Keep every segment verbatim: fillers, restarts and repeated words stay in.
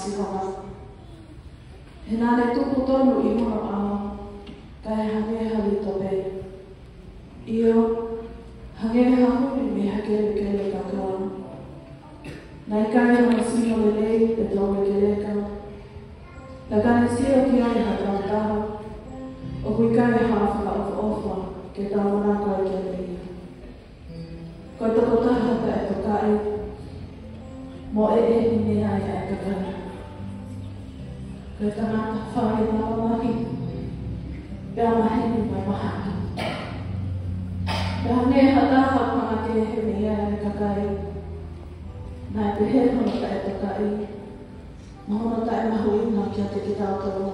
Sihova. He naʻa ne tupu tonu ʻi hono ʻao, kae hangē ha lito pē. ʻIo, hangē ha huli mei ha kelekele kakau. Naʻe ʻikai hano sino lelei pe taulekeleka. Pea ka ne sio ki ai ha taha, ʻoku ʻikai ha fakaʻofoʻofa ke tau manako ai kiate ia. Ko e tokotaha taʻetokaʻi, mo e ʻehiʻehi mei ai ʻa e kakai. Ko e tangata fale mamahi, pea maheni mo mahaki. Pea hangē ha taha fakakehe mei ai ʻa e kakai. Naʻe pehē hono taʻetokaʻi, mo hono taʻemahuʻinga kiate kitautolu.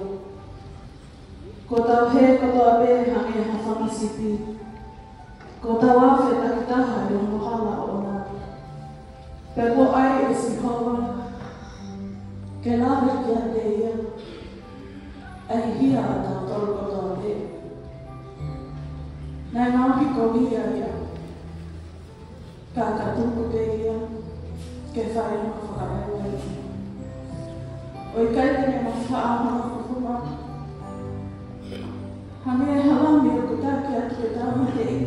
Kuo tau hē kotoa pē hangē ha fanga sipi. Kuo tau afe takitaha ʻi hono hala ʻoʻona. Pea kuo ʻai ʻe Sihova ke lave kiate ia ʻa e hia ʻatautolu kotoa pē. Naʻe ngaohi ko ia ia. Ka ka tuku pē ia ke fai hono fakamoʻui. ʻO ʻikai te ne mafaʻa hono fofonga. Hangē ha lami ʻoku taki atu ke tāmateʻi.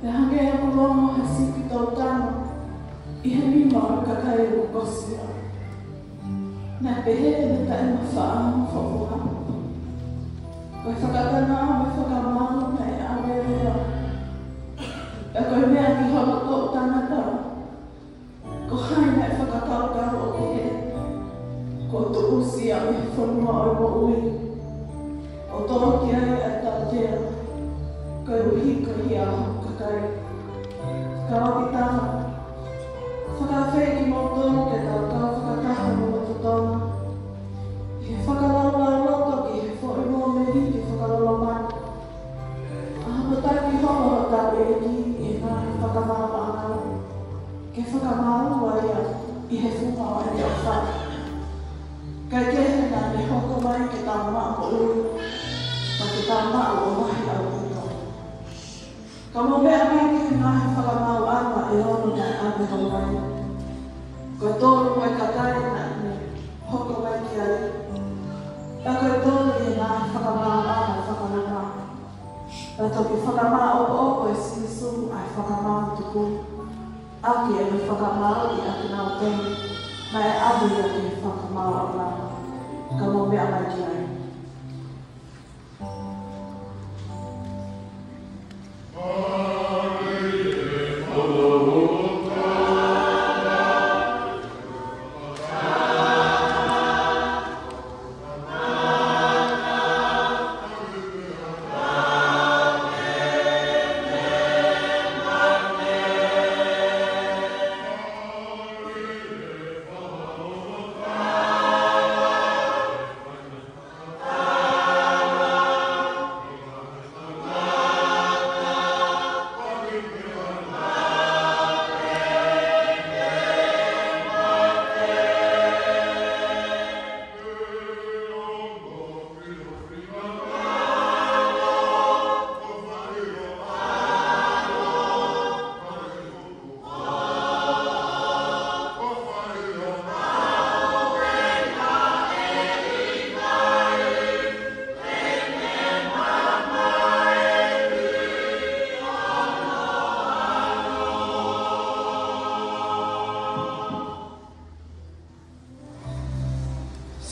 Pea hangē ʻoku longo ha sipi tōtano ʻi he nima ʻo e kakai ʻoku kosia. Naʻe pehē ʻene taʻemafaʻa hono fofonga. Ko e fakatanga mo e fakamaau naʻe ʻave ia. Pea ko e meʻa ki hono toʻu tangata, ko hai naʻe fakakaukau ʻo pehē, kuo tuʻusi ia mei he fonua ʻo e moʻui, ʻo tō ki ai ʻa e tautea, koeʻuhi ko e hia ʻa hoku kakai. Ka ʻoku tau fakaafeʻi kimoutolu ke tau kau fakataha mo lototonu ʻi he fakalaulauloto ki he foʻi mōmeniti fakalolomani. ʻA hono taki hoko hotau ʻEiki ʻi he ngaahi fakamaauʻanga, ke fakamaau ai ia ʻi he funga ʻo ʻene ʻofa. Kae kehe naʻa ne hoko mai ke tau maʻu moʻui, pea ke tau maʻu ʻo lahi ʻaupito. Ka mou meʻa mai ki he ngaahi fakamaauʻanga ʻe ono naʻe ʻave mai. Ko e tolu ko e kakai naʻa ne hoko mai ki ai. Pea ko e tolu ʻi he ngaahi fakamaauʻanga fakalelei. Pea toki fakamāʻopoʻopo ʻe Sīsū ʻa e fakamaau tuku ʻaki ʻene fakamaauʻi ʻa kinautolu naʻe ʻave ia ki he fakamaauʻanga. Ka mou meʻa mai ki ai.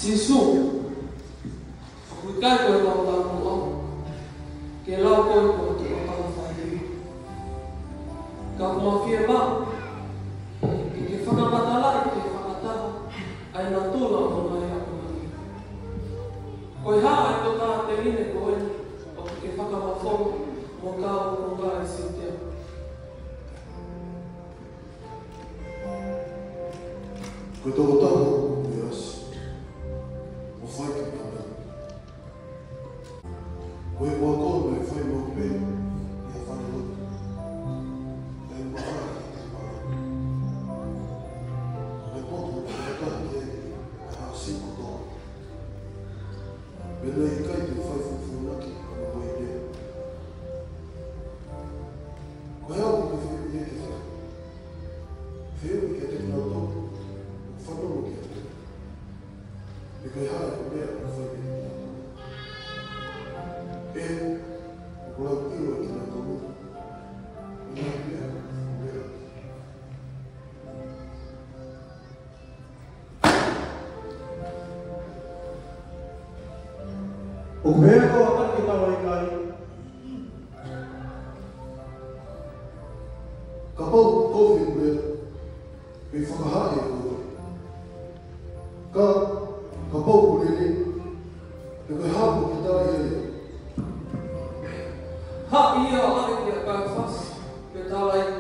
Sīsū, ʻoku ʻikai ko e mautau muʻa, ke lau koe ko e tokotaha faihiu. Ka ʻoku mau fiemaʻu ke ke fakamatalaʻi ki he fakataha ʻa e natula ʻo e ngaahi akonaki. Ko e hā ʻa e tokāteline ko eni ʻoku ke fakamafola mo e kau konga ʻi Siutea? Ko e tokotaha ʻoku ʻasi ʻo fai ki Panama. Ko e ʻuhinga ko ē naʻe fai maʻu pē ʻi ha falelotu. Naʻe maʻu ʻi he falelotu. Naʻe poto ʻo fakatātā ki ai ʻa e sipi kotoa. Pea naʻe ʻikai te u fai fufuuʻaki ʻa e moʻui pē. Ko e hā ʻoku ke fehuʻi ai ke fai? Fehuʻi kiate kinautolu ʻoku fanongo ki ai. Ko e hā ʻa e meʻa ʻoku fai ʻe he ʻOtua? ʻE, ʻoku lau ʻilo ʻe kinautolu ʻa e meʻa ʻoku fai. ʻOku pehē ʻa e ʻOtua ke tau ʻai kai. Kapau ʻoku kovi ʻeku meʻa, ʻe fakahā ʻe koe. Ka, kapau ʻoku lelei, ʻe koe hapo ke tala ia. Haʻi ia ʻo ʻave kia Kaiafasi ke tala ia.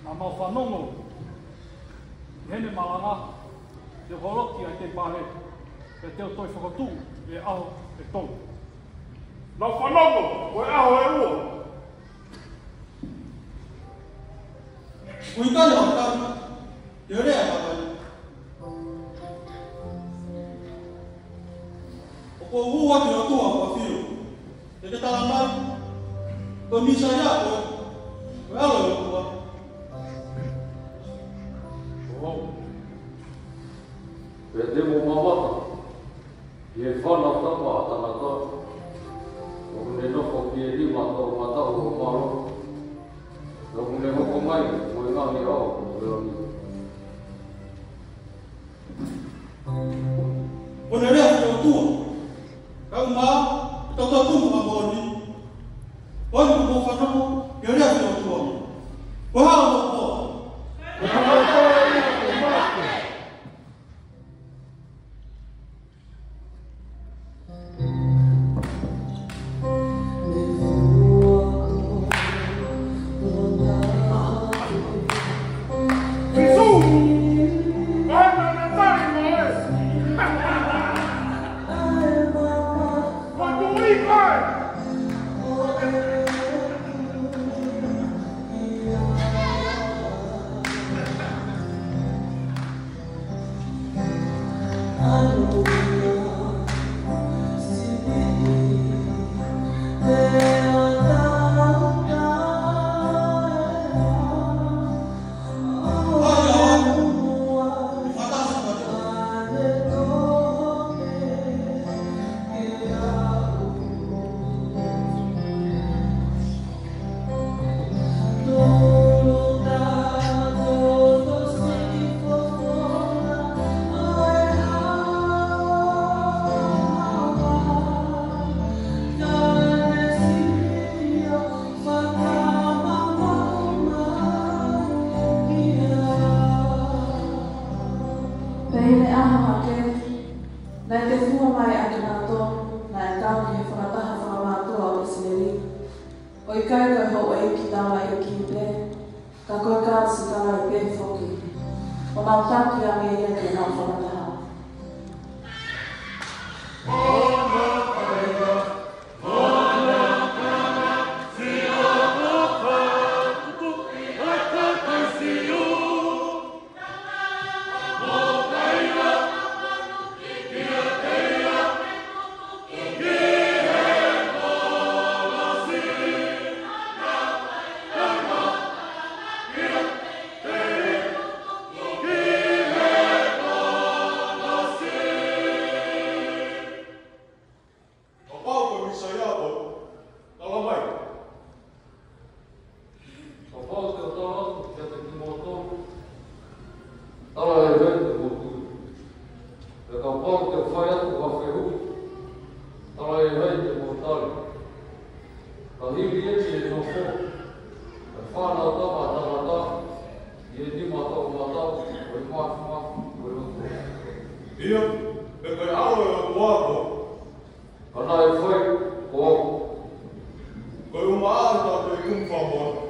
Naʻa mau fanongo ki heʻene malanga, te u holoki ʻa e temipale, pea te u toe fokotuʻu ʻi he ʻaho ʻe tolu. Naʻa mau fanongo, ko e ʻaho ʻe ua. Ko e taimi ʻoku tau, te u lea mai. ʻOku ou ʻoatu ʻa e ʻOtua ʻoku ʻafio. Te ke tala mai, ko e Mīsaia koe, ko e ʻAlo ʻo e ʻOtua. ʻOu. Pea te mo mamata ki he Fānautama ʻa Tangata, ʻoku ne nofo ki he nima toʻomataʻu ʻo mālō, ʻoku ne hoko mai mo e ngaahi ʻao ʻo e langi. Ko ʻene lea ʻa e ʻOtua, kae ʻumaʻā ʻa e tautumu ʻa e moʻoni. Ko eni ʻoku mou fanongo ki he lea ʻa e ʻOtua. Ko e hā hoʻomou koa? Ko e hā hoʻomou koa? Pea ʻi he ʻaho hake, naʻe tefua mai ʻa kinautolu naʻe tau ki he fakataha fakamātuʻa ʻo ʻIsileli, ʻo ʻikai ko e houʻeiki taulaʻeiki pē, ka ko e kau sikalaipe foki, ʻo nau taki ange ia ki heʻenau fakataha. Kapau ko e Mīsaia koe, tala mai. Kapau te u tala atu kiate kimoutolu, talaʻehai te mou tui. Pea kapau te u fai atu ha fehuʻi, talaʻehai te mou tali. Ka hili eni ʻe nofo ʻa e Fānautama ʻa Tangata ʻi he nima toʻomataʻu ʻo e māfimafi ʻo e ʻOtua. ʻIo, pea ko e ʻAlo ʻo e ʻOtua koe. Ka naʻe fai ko au. Ko e ʻumaʻā ʻa e tauhi kumu fakamoana.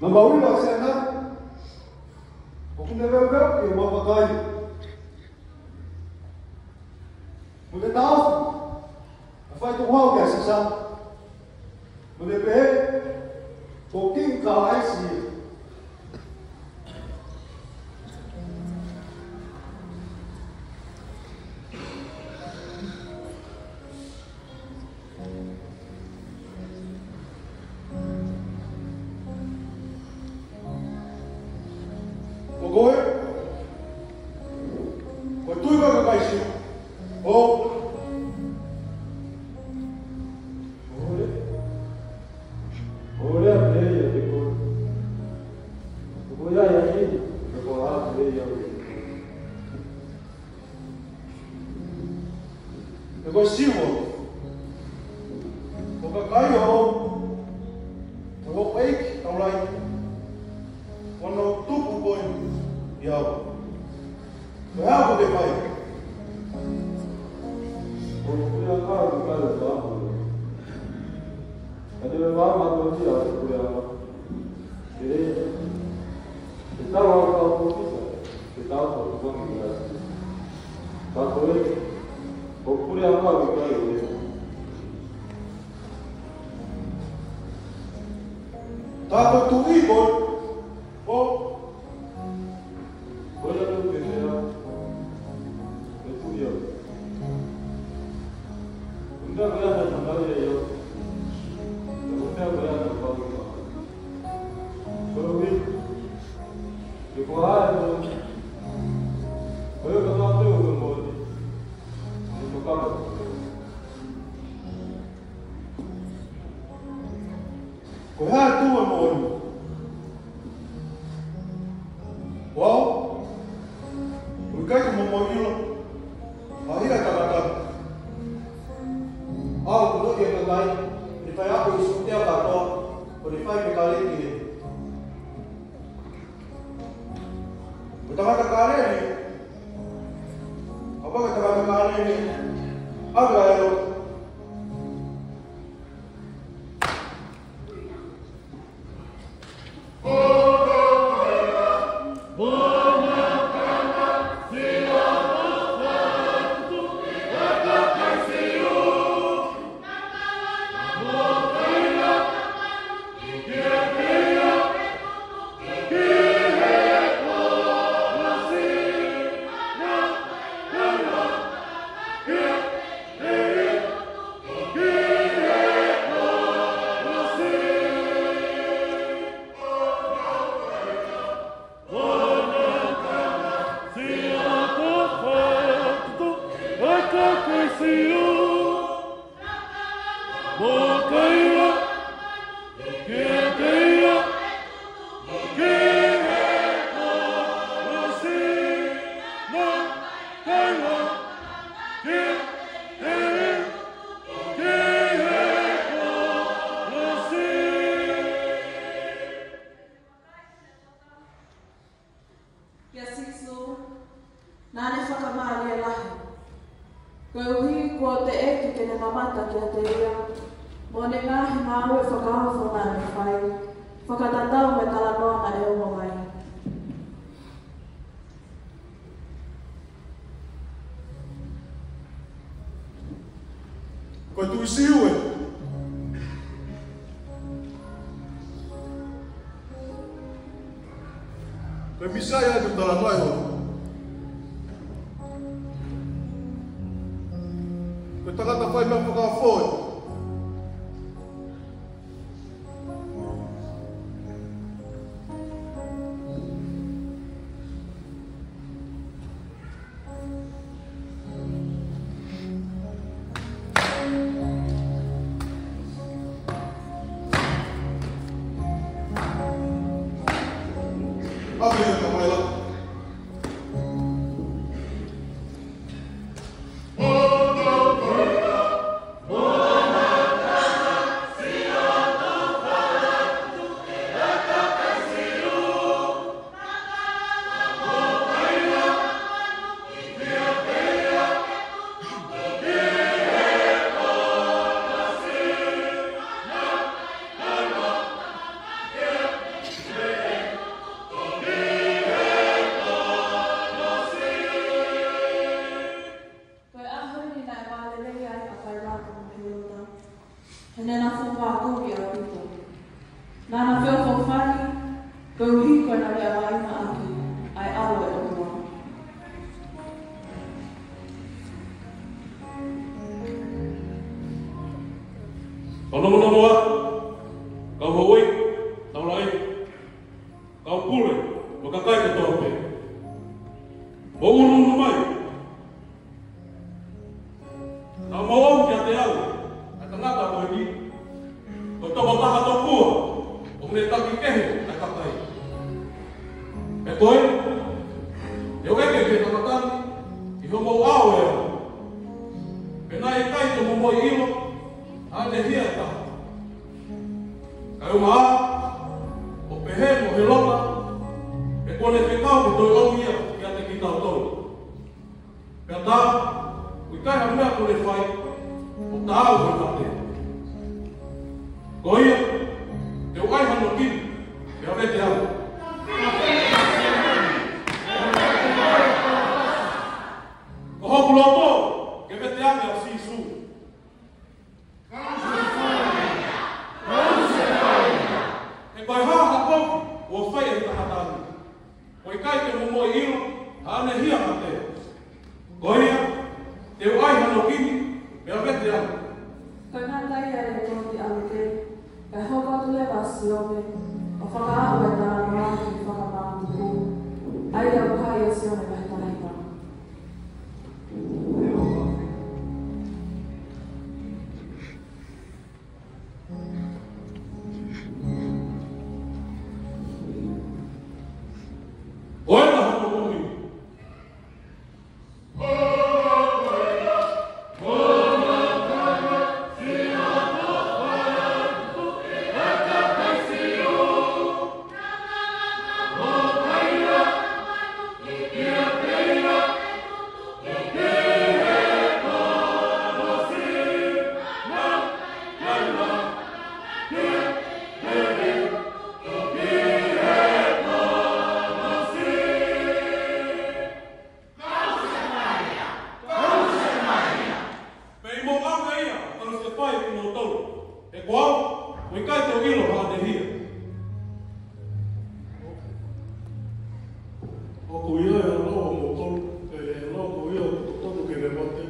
Namba ua, Siana, ʻoku ne veuveu ki homau kakai. Mo e taʻofi ʻa e faitoʻo hau kia Sisa. Mo ne pehē, ko Kingi Kalaisi ia. Ko koe, ko e tuʻi ʻo e kakai Siu. ʻO. ʻOku lea, ʻoku lea pē ia ʻiate koe. ʻOku ʻi ai ʻa e ʻEiki, ʻoku lea pē ia ʻiate koe. He ko e Siu ʻoku, ko e kakai ʻo, ʻo hoku ʻEiki Taulai, ʻoku ne tuku koe ʻiate au. Ko e hā ʻoku te fai? ʻOku ou fie ʻalu ki he kakai ʻo Taulai. Ka te u ʻalu atu ia ʻo fie ʻalu. Ke lea. Ke tau ʻalu ʻo fakaʻofoʻofa, ke tau fakaʻofoʻofa. Ka ko e, ʻoku ou fie ʻalu ki he kakai ʻo Taulai. Ka ko e tuʻi ko, ko, ko ia ʻoku ke lea, ʻe tuʻi au. Unda ko ia ʻoku ke lea, ʻe unda ko ia ʻoku ke lea. Ko e ui, ke ko hai ko, ko ia ka mate o ke moni, ʻo ke tokanga. Ko e hā e tuʻunga moʻoni? Ko au, ʻoku ʻikai ke u momoʻi ʻilo ʻa e hila ʻo e tangata. Au ʻoku ou ʻi he kakai, ʻe fai ʻaki ʻi he sūtea kātoa, ʻo ne fai mei Kāleli ki hē. Ko e tangata Kāleli, ʻa ia ko e tangata Kāleli, ʻa ia ʻe ʻilo. Kia Sīsū, naʻa ne fakamālie lahi. Koeʻuhi kuo teʻeki ke ne mamata kiate ia, mo ʻene ngaahi ngāue fakaofo naʻa ne fai, fakatatau mo e talanoa naʻe ongo mai. Ko e tuʻi Siu ē. Ko e Mīsaia ē ʻoku tala mai ʻo. Ko e tangata fai meʻa fakaofo ē. ʻAve ia ka mai la. He naʻá na fuʻu pātui ʻaupito. Naʻá na feʻofoʻofani, koeʻuhi ko ʻena meʻa mai maʻaku ʻa e ʻAlo ʻo e ʻOtua. Fakanomolomo atu, kau houʻeiki, taulaʻeiki, kau pule, mo e kakai kotoa pē. Mou ʻunuʻunu mai. Naʻa mou ʻomi kiate au ʻa e tangata ko eni, ko e tokotaha tokua ʻoku ne taki kehe ʻa e kakai. He ko ia, te u ʻeke ki he tangata ni ʻi hoʻomou ʻao ʻe au, pe naʻe ʻikai te mou momoʻi ʻilo haʻane hia ʻe taha. Kae ʻumaʻā, ʻo pehē mo Hēlota, he kuó ne fekau ke toe ʻomi ia kiate kitautolu. Pea tā, ʻoku ʻikai ha meʻa kuó ne fai, ʻo taau mo e mate. Ko ia, te u ʻai hano kini, pea vete ange. Ko hoku loto, ke vete ange ʻa Sīsū. He ko e hā ha kovi kuo fai ʻe he tangata ni? ʻOku ʻikai te mou momoʻi ʻilo haʻane hia mate. Ko ia, te u ʻai hano kini, pea vete ange. Ko e ngata ia ʻa e lekooti ʻa Luke, kae hoko atu leva ʻa Sione, ʻo fakaaʻu ʻa e talanoa ki he fakamaau tuku, ʻa ia ʻoku haʻi ʻa Sione vahe taha hiva. Pea ʻi hoʻomou ʻave ia ʻo kalusefai kimoutolu, he ko au, ʻoku ʻikai te u ʻilo haʻane hia. ʻOku ʻi ai ʻa e ʻAlo ʻo moutolu, ʻe ʻilo ko ia ʻoku totonu ke ne mate,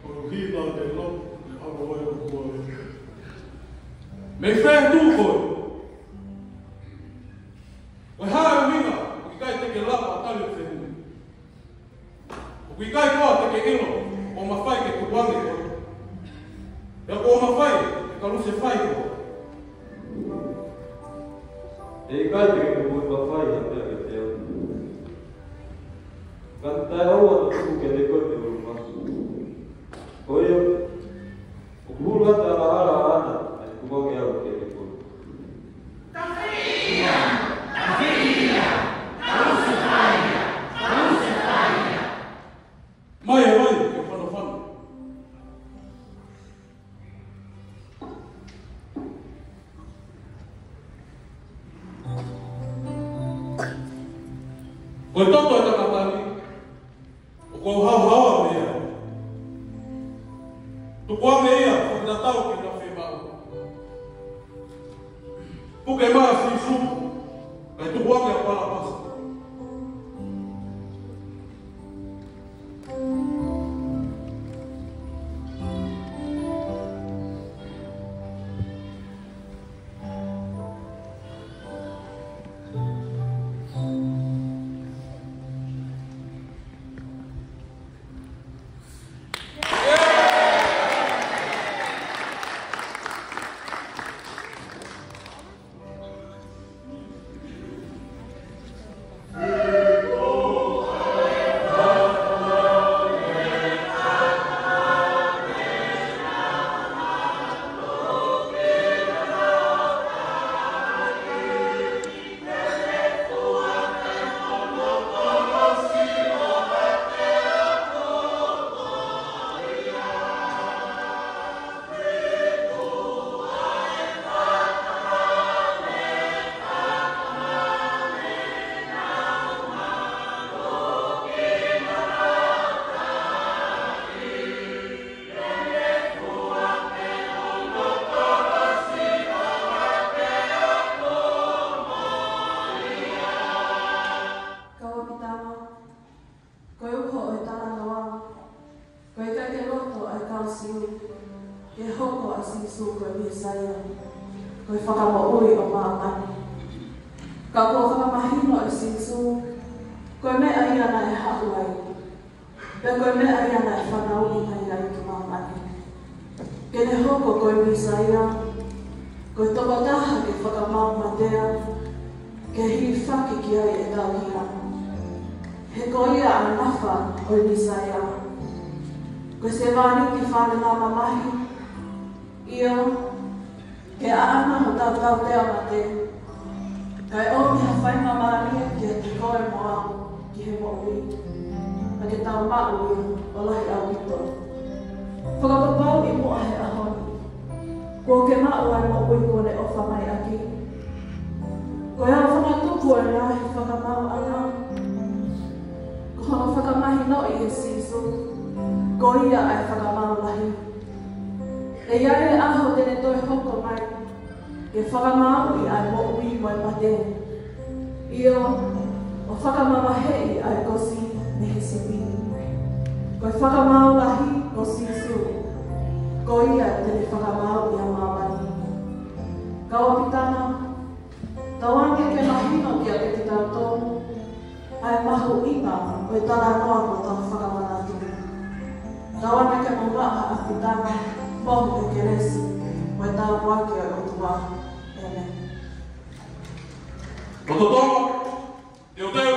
koeʻuhi naʻa ne ʻilo ʻa e ʻAlo ʻo e ʻOtua. Mei fē ʻe tuʻu koe? Ko e hā e ʻuhinga ʻoku ʻikai te ke lava ʻo tali ʻeku fehuʻi? ʻOku ʻikai koā te ke ʻilo kuo mafai ke tukuange koe? Pea kuo mafai ke kalusefai koe? ʻE ʻikai te ke moʻui mafai ha meʻa kiate au. Ka ne taʻeʻoua naʻa tuku kiate koe te u ʻulumasu. Ko ia, ʻoku hulu atu ʻa e angahala ʻaʻana, ʻa e tukuange au kiate koe. Mai ʻa e vai ke fanofano. Ko e toto ʻo e tangata ni, ʻoku ou haohaoa mei ai. Tukuange ia, fakatatau ki heʻena fiemaʻu. Puke mai ʻa Sīsū, kae tukuange ʻa Palapasa. Sīsū ko e Mīsaia, ko e Fakamoʻui ʻo māmani. Ka kuo fakamahino ʻe Sīsū, ko e meʻa ia naʻe haʻu ai, pea ko e meʻa ia naʻe fanauʻi mai ai ki māmani. Ke ne hoko ko e Mīsaia, ko e tokotaha ke fakamaau matea, ke hilifaki ki ai ʻetau hia. He ko ia ʻa e nafa ʻo e Mīsaia. Ko e sevāniti fale nā mamahi, ʻio, ke ʻaʻana hotau tautea mate, kae ʻomi ha faingamālie kiate koe mo au ki he moʻui, pea ke tau maʻu ia ʻo lahi ʻaupito. Fakapapauʻi muʻa he ʻaho ni, kuo ke maʻu ʻa e moʻui kuo ne ʻofa mai ʻaki. Ko e ʻaho fakatupu ʻo e ngaahi fakamaauʻanga, ko hono fakamahinoʻi ʻe Sīsū, ko ia ʻa e fakamaau lahi. ʻE ʻi ai e ʻaho te ne toe hoko mai, ke fakamaauʻi ʻa e moʻui mo e mate, ʻio, ʻo fakamavaheʻi ʻa e kosi mei he sipi. Ko e fakamaau lahi ko Sīsū, ko ia te ne fakamaauʻi ʻa māmani. Kau ʻapitanga, tau ange ke mahino kiate kitautolu ʻa e mahuʻinga ʻo e talanoa kuo tau fakamanatu. Tau ange ke mou maʻu ha ʻapitanga, mohu e kelesi mo e tāpuaki ʻo e ʻOtua. ʻĒmeni. Lototoma, teuteu